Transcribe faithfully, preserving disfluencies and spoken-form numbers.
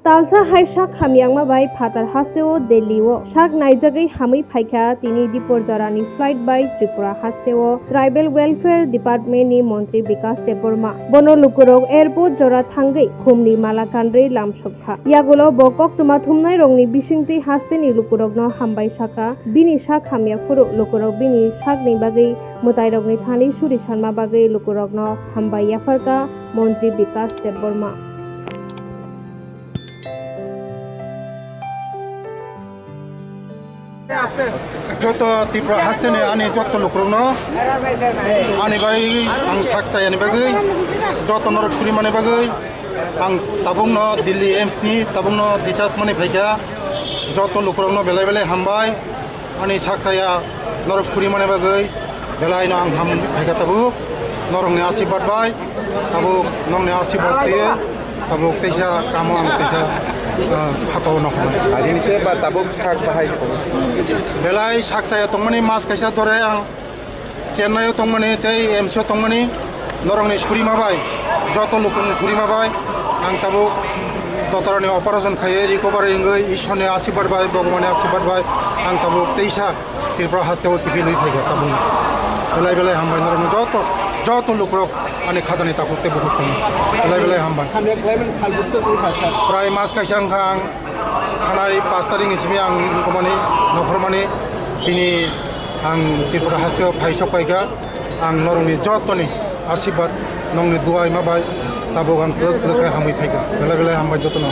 Talsa hai sak hamyangma bai phatar hasteo Delhi o sak naijagwi hamwi phaikha tini dipor jorani flight bai Tripura hasteo Tribal Welfare Department ni montri Bikash Debbarma. Bono lukurok airport jora thangwi khumni mala kanrwi lamsokha. Yagulo bo koktwma thumnairokni bisingtwi hasteni lukurokno hambai sakha. Bini sak hamya phuru lukurok bini sakni bagwi mwtairokni thani suri sanma bagwi lukurokno hambai yapharkha montri Bikash Debbarma. Joto Tripura hasteni ani joto lukurokno ani bagwi ang sak chayani bagwi, joto norok suri mani bagwi ang tabukno Delhi A I I M S ni tabukno discharge mani phaikha. Joto lukurokno belai belai hambai. Ani sak chaya norok suri mani bagwi belaino ang ham phaikha tabuk. Norokni asirbat bai tabuk, nokni asirbat twi tabuk teisa kamo ang teisa, ah, hapao nokho. Agini se ba tabuk sak bahai. Belai sak chaya tongmani mas kaisa dore ang Chennai o tongmani tei A I I M S o tongmani norokni surima bai, joto lukurokni surima bai ang tabuk dotorni operation khaiwi recovery wngwi Ishwarni asirbat bai, Bhagwani asirbat bai ang tabuk teisa Tripura hasteo kiphilwi phaikha tabuk. Belai belai hambai norokno joto, joto lukurok ani khajani takhuk tei bukhuk simi. Belai belai hambai. Hamya khlaimani sal bwswk wngkha, sir? Prai mas kaisa wngkha ang thanai pash tarikni simi ang wngkhamani nokhormani tini ang Tripura hasteo phai sok paikha. Ang norokni jotoni asirbat, nokni dua wngma bai tabuk ang twk twk khe hamwi phaikha. Belai belai hambai jotono.